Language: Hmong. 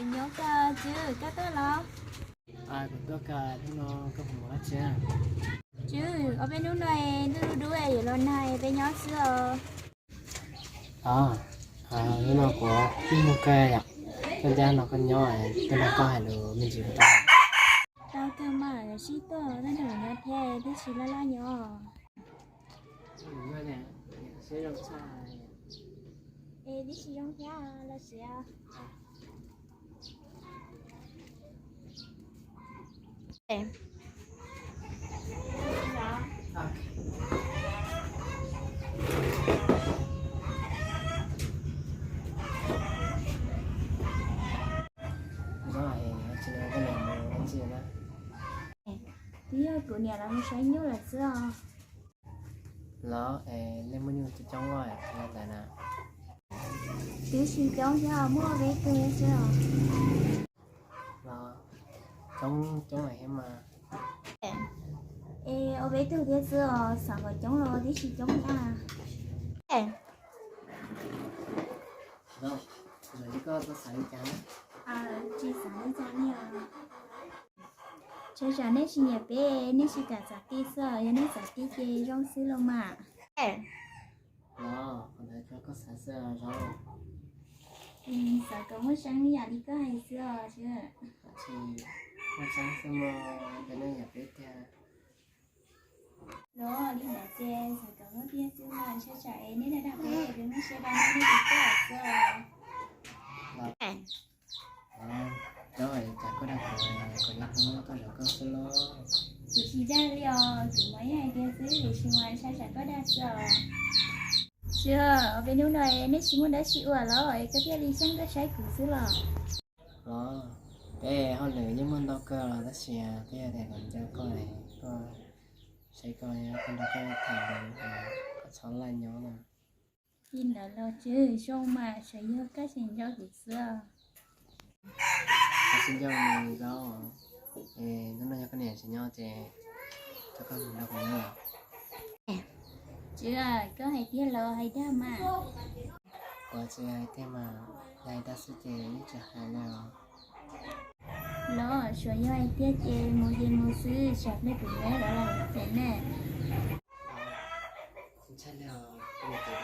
Nyob koj Tswb, koj tuaj los? Kuv tuaj koj, hnub no koj puas mus dab tsi? Tswb, ob peb hnub no ntuj dub dub yuav los nag peb nyob xwb os. Hnub no kuv twb mus kawg yom, koj ncaj no koj nyob, koj nrog koj hais lus me ntsis puas tau? Tau kawg mas, sib tuaj tab nrog nyob thiab, twb tsis laj laj nyob. Es tib si zoo thiab los sis. Twb yog kuv niam lawv mus saib nyuj lawm xwb os. Los, nej muaj nyuj coob coob ua li ntawd na? Twb tsis coob thiab, muaj ob peb tug xwb os. Los, coob coob lawm thiab mas. Es ob peb tug thiab xwb os, xav kom coob los twb tsis coob thiab. Los, koj xav li cas? Tsis xav li cas li os. Tsam nej tsis nyiam peb, nej tsis kam txav tij xwb os, yog nej txav tij ces zoo xwb los mas. Los, qhov ntawd tsuas koj xav xwb os. Xav kom muaj tseeb yam li koj hais xwb os. Muaj tseeb xwb mas, yog nej nyiam peb tiag. Los li ntawd ces xav kom muaj tiag xwb mas, ntshai tsam es nej dag dag peb, peb muaj siab dag nej, nej tus koj xwb os. Los, cas koj dag kuv, kuv nyob kuv koj zov koj xwb los? Kuv tsis dag li os, kuv mas yeej hais tiag xwb, tiam sis mas ntshai tsam koj dag xwb os. Tsis, ob peb hnub no nej tsis muaj dab tsi ua los es koj thiaj li xyeej tuaj saib kuv xwb los? Los, peb hauj lwm yeej muaj ntau kawg los tab sis peb yog tias kom nco koj, koj saib koj, koj nrog koj tham, koj txhob laj nyob na. Li ntawd los Tswb, zoo mas, tsuas yog koj tsis nco kuv xwb. Koj tsis nco kuv los? Es hnub no yog koj niam tsis nyob ces rau koj mus nrog kuv nyob los? Tswb, koj hais tiag los hais dag mas? Kuv tsis hais tiag mas, yog hais dag xwb ces yeej tsis hais li os. Los, tsuas yog hais tiag ces mus ces mus xwb, tsam peb kuv nyob los ces ne. Ntshai li os, koj niam ces